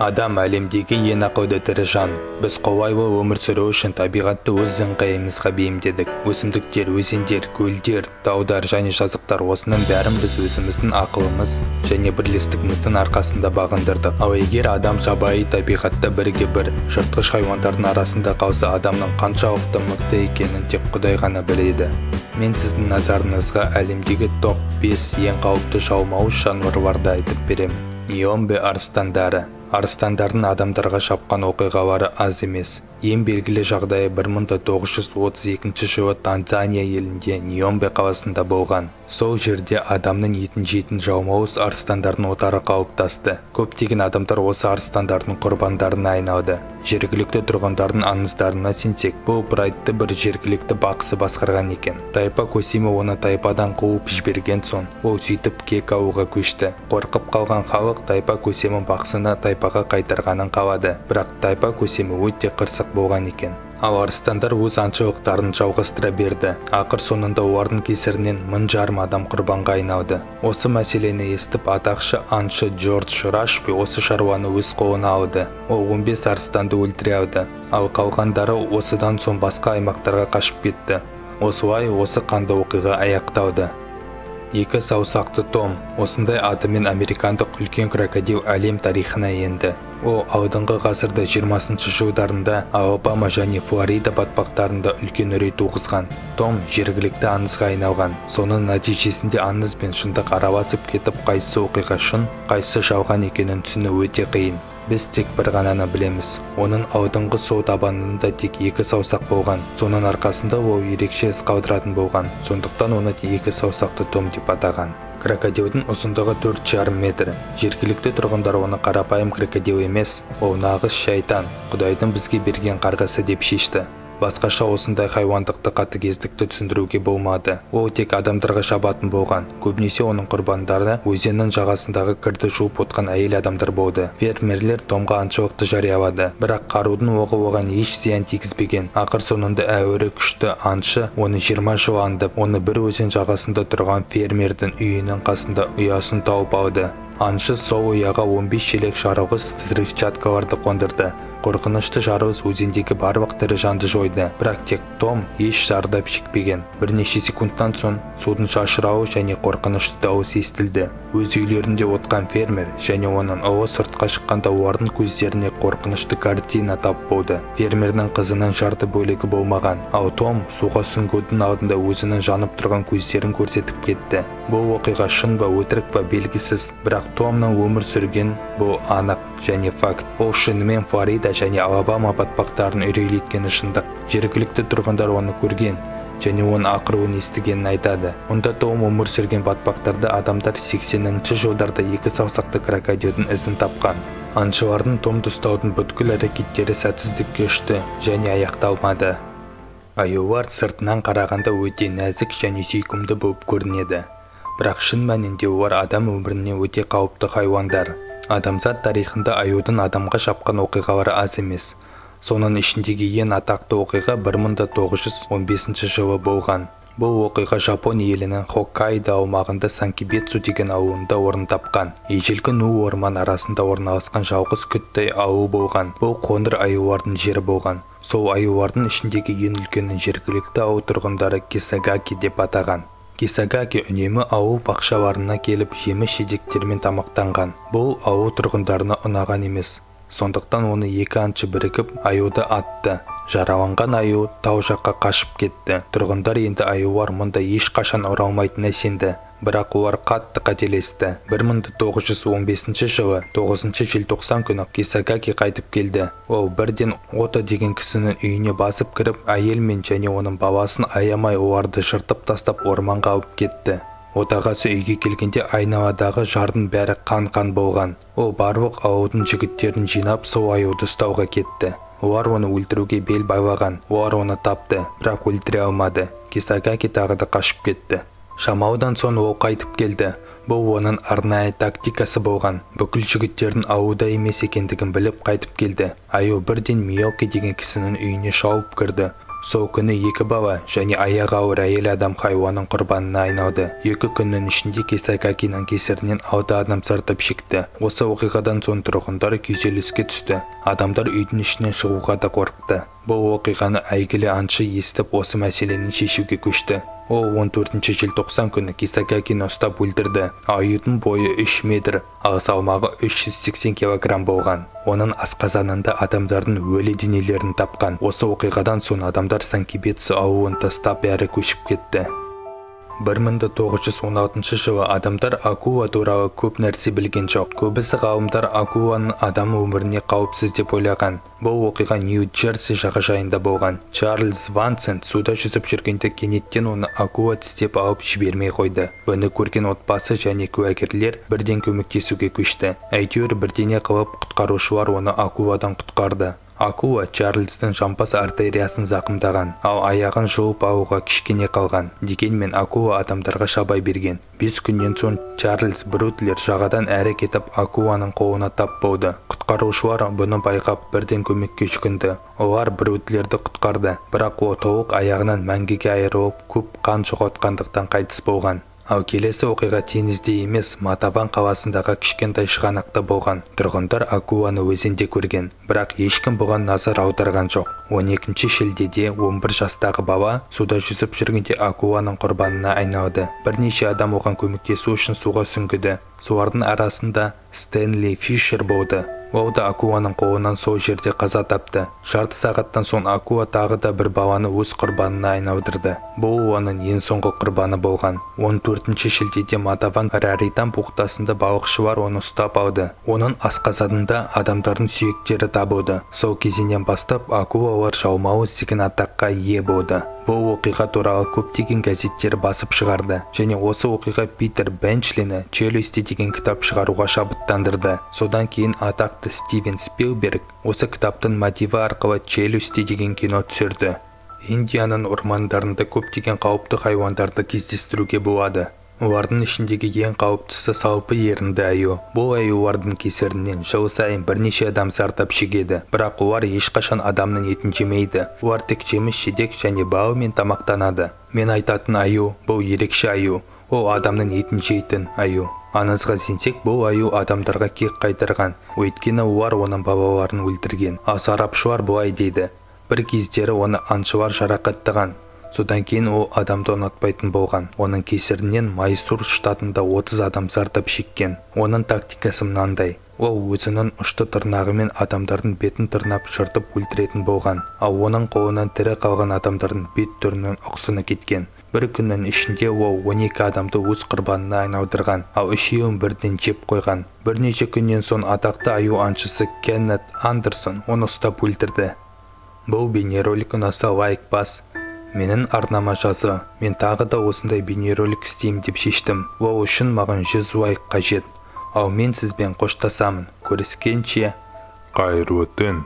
Адам әлемдегі ең ақылды тірі жан. Біз қолайлы өмір сүру үшін табиғатты өз ыңғайымызға бейімдедік. Өсімдіктер, өзендер, көлдер, таудар және жазықтар, осының бәрін біз өзіміздің ақылымыз және бірлестігіміздің арқасында бағындырдық. Ал егер адам жабайы табиғатта бірге бір жыртқыш хайуандардың арасында қалса, адамның қаншалықты мықты екенін тек Құдай ғана біледі. Мен сіздің назарыңызға әлемдегі топ 5 ең қауіпті жалмауыз жануарларды айтып беремін. Ниомбе арыстандары. Арыстандардың адамдарға шапқан оқиғалары аз емес. Ең белгілі жағдайы 1932 жылы Танзания елінде Ниомбе қаласында болған. Сол жерде адамның етін жейтін жалмауыз арыстандардың отары қалыптасты. Көптеген адамдар осы арыстандардың құрбандарына айналды. Жергілікті тұрғындардың аңыздарына сенсек, бұл прайдты бір жергілікті бақсы басқарған екен. Тайпа көсемі оны тайпадан қуып жіберген соң, ол сөйтіп кек алуға көшті. Қорқып қалған халық тайпа көсемі бақсыны тайпаға қайтарғанын қалады. Бірақ тайпа көсемі өте қырсық болған екен. Ал арыстандар өз аңшылықтарын жалғастыра берді. Ақыр соңында олардың кесірінен 1500 адам құрбанға айналды. Осы мәселені естіп, атақшы аңшы Джордж Рашби осы шаруаны өз қолына алды. Ол 15 арыстанды өлтіре алды. Ал қалғандары осыдан соң басқа аймақтарға қашып кетті. Осылай осы қанды оқиға аяқталды. Екі саусақты Том. Осындай атымен американдық үлкен крокодил әлем тарихына енді. Ол алдыңғы ғасырда 20 жылдарында Алабама және Флорида батпақтарында үлкен үрей туғызған. Том жергілікті аңызға айналған. Соның нәтижесінде аңыз бен шындық араласып кетіп, қайсы оқиға шын, қайсы жалған екенін түсіну өте қиын. Біз тек бір ғананы білеміз. Оның алдыңғы сол табанында тек екі саусақ болған. Соның арқасында ол ерекше із қалдыратын болған. Сондықтан оны екі саусақты Том деп атаған. Крокодилдің ұзындығы 4,5 метр. Жергілікті тұрғындар оны қарапайым крокодил емес, ол нағыз шайтан, Құдайдың бізге берген қарғысы деп шешті. Басқаша осындай хайуандықты, қатыгездікті түсіндіруге болмады. Ол тек адамдарға шабатын болған. Көбінесе оның құрбандары өзеннің жағасындағы кірді жуып отқан әйел адамдар болды. Фермерлер Томға аңшылықты жариялады. Бірақ қарудың оғы оған еш зиян тигізбеген. Ақыр соңында әуірі күшті аңшы оны 20 жыл аңдып, оны бір өзен жағасында тұрған фермердің үйінің қасында ұясын тауып алды. Аңшы сол ұяға 15 шелек жарылғыш взрывчаткаларды қондырды. Қорқынышты жарылыс өзендегі барлық тірі жанды жойды. Бірақ тек Том еш зардап шекпеген. Бірнеше секундтан соң судың шашырауы және қорқынышты дауыс естілді. Өз үйлерінде отқан фермер және оның ұлы сыртқа шыққанда олардың көздеріне қорқынышты картина тап болды. Фермердің қызының жарты бөлігі болмаған. Ал Том суға сүңгудің алдында өзінің жанып тұрған көздерін көрсетіп кетті. Бұл оқиға шын ба, өтірік па белгісіз, бірақ Томның өмір сүрген бұл анық және факт. Ол шынымен Флорида және Алабама батпақтарын үрейлеткені шындық. Жергілікті тұрғындар оны көрген және оның ақыруын естігенін айтады. Онда Том өмір сүрген батпақтарда адамдар 80-ші жылдарда екі саусақты крокодилдің ізін тапқан. Аңшылардың Томды ұстаудың бүткіл әрекеттері сәтсіздікке ұшты және аяқталмады. Аюлар сыртынан қарағанда өте нәзік және сүйкімді болып көрінеді. Бірақ шын мәнінде олар адам өміріне өте қауіпті хайуандар. Адамзат тарихында аюдың адамға шапқан оқиғалары аз емес. Соның ішіндегі ең атақты оқиға 1915 жылы болған. Бұл оқиға Жапон елінің Хоккайдо аумағында Санкибетсу деген ауылында орын тапқан. Ежелгі ну орман арасында орналасқан жалғыз күттай ауыл болған. Бұл қоңыр аюлардың жері болған. Сол аюлардың ішіндегі ең үлкенін жергілікті ауыл тұрғындары Кисагаки деп атаған. Кисагаки үнемі ауыл бақшаларына келіп жеміс-жидектермен тамақтанған. Бұл ауыл тұрғындарына ұнаған емес. Сондықтан оны екі аңшы бірігіп аюды атты. Жараланған аю тау жаққа қашып кетті. Тұрғындар енді аюлар мұнда ешқашан оралмайтынына сенді. Бірақ олар қатты қателесті. 1915 жылы 9 желтоқсан күні Кисагаки қайтып келді. Ол бірден Ото деген кісінің үйіне басып кіріп, әйел мен және оның баласын аямай оларды жыртып тастап орманға алып кетті. Отағасы үйге келгенде айналадағы жардың бәрі қан-қан болған. Ол барлық ауылдың жігіттерін жинап сол аюды ұстауға кетті. Олар оны өлтіруге бел байлаған. Олар оны тапты, бірақ өлтіре алмады. Кисагаки тағы да қашып кетті. Шамалыдан соң ол қайтып келді. Бұл оның арнайы тактикасы болған. Бүкіл жігіттердің ауылда емес екендігін біліп қайтып келді. Аю бірден Миоки деген кісінің үйіне шауып кірді. Сол күні 2 бала және аяғы ауыр әйел адам хайуанның құрбанына айналды. 2 күннің ішінде Кисагакиның кесірінен 6 адам зардап шекті. Осы оқиғадан соң тұрғындар күйзеліске түсті. Адамдар үйдің ішінен шығуға да қорықты. Бұл оқиғаны әйгілі аңшы естіп, осы мәселені шешуге көшті. Ол 14 желтоқсан күні Кисагакины ұстап өлтірді. Аюдың бойы 3 метр, ал салмағы 380 килограмм болған. Оның асқазанында адамдардың өлі денелерін тапқан. Осы оқиғадан соң адамдар Санкибетсу ауылын тастап бәрі көшіп кетті. 1916 жылы адамдар акула туралы көп нәрсе білген жоқ. Көбісі ғалымдар акуланың адам өміріне қауіпсіз деп ойлаған. Бұл оқиға Нью-Джерси жағажайында болған. Чарльз Вансент суда жүзіп жүргенде кенеттен оны акула тістеп алып жібермей қойды. Бұны көрген отбасы және куәгерлер бірден көмектесуге көшті. Әйтеуір бірдеңе қылып құтқарушылар оны акуладан құтқарды. Акула Чарльздың жамбас артериясын зақымдаған, ал аяғын жұлып алуға кішкене қалған. Дегенмен акула адамдарға шабай берген. 5 күннен соң Чарльз Брутлер жағадан әрі кетіп акуланың қолына тап болды. Құтқарушылар бұны байқап бірден көмекке жүгінді. Олар Брутлерді құтқарды, бірақ ол толық аяғынан мәңгіге айырылып, көп қан жоғалтқандықтан қайтыс болған. Ал келесі оқиға теңізде емес, Матаван қаласындағы кішкентай шығанақта болған. Тұрғындар акуланы өзенде көрген, бірақ ешкім бұған назар аударған жоқ. 12 шілдеде 11 жастағы бала суда жүзіп жүргенде акуланың құрбанына айналды. Бірнеше адам оған көмектесу үшін суға сүңгіді. Солардың арасында Стэнли Фишер болды. Ол да акуланың қолынан сол жерде қаза тапты. Жарты сағаттан соң акула тағы да бір баланы өз құрбанына айналдырды. Бұл оның ең соңғы құрбаны болған. 14 шілдеде Матаван Раритан бухтасында балықшылар оны ұстап алды. Оның асқазанында адамдардың сүйектері табылды. Сол кезеңнен бастап акулалар жалмауыз деген атаққа ие болды. Бұл оқиға туралы көптеген газеттер басып шығарды. Және осы оқиға Питер Бенчлині «Челюсти» деген кітап шығаруға шабыттандырды. Содан кейін атақты Стивен Спилберг осы кітаптың мотиві арқылы «Челюсти» деген кино түсірді. Индияның ормандарында көптеген қауіпті хайуандарды кездестіруге болады. Олардың ішіндегі ең қауіптісі салпы ерінді аю. Бұл аюлардың кесірінен жыл сайын бірнеше адам зардап шегеді. Бірақ олар ешқашан адамның етін жемейді. Олар тек жеміс-жидек және балмен тамақтанады. Мен айтатын аю, бұл ерекше аю. Ол адамның етін жейтін аю. Аңызға сенсек, бұл аю адамдарға кек қайтарған. Өйткені олар оның балаларын өлтірген. Ал сарапшылар былай дейді. Бір кездері оны аңшылар жарақаттаған. Содан кейін ол адамды ұнатпайтын болған. Оның кесірінен Майсур штатында 30 адам зардап шеккен. Оның тактикасы мынандай. Ол өзінің ұшты тырнағымен адамдардың бетін тырнап жыртып өлтіретін болған. Ал оның қолынан тірі қалған адамдардың бет түрінің ұқсыны кеткен. Бір күннің ішінде ол 12 адамды өз құрбанына айналдырған, ал үшеуін бірден жеп қойған. Бірнеше күннен соң атақты аю аңшысы Кеннет Андерсон оны ұстап өлтірді. Бұл бейнеролик ұнаса лайк бас. Менің арнама жазы. Мен тағы да осындай бейнеролик істеймін деп шештім. Ол үшін маған 100 лайк қажет. Ал мен сізбен қоштасамын. Көріскенше. Қайырлы түн.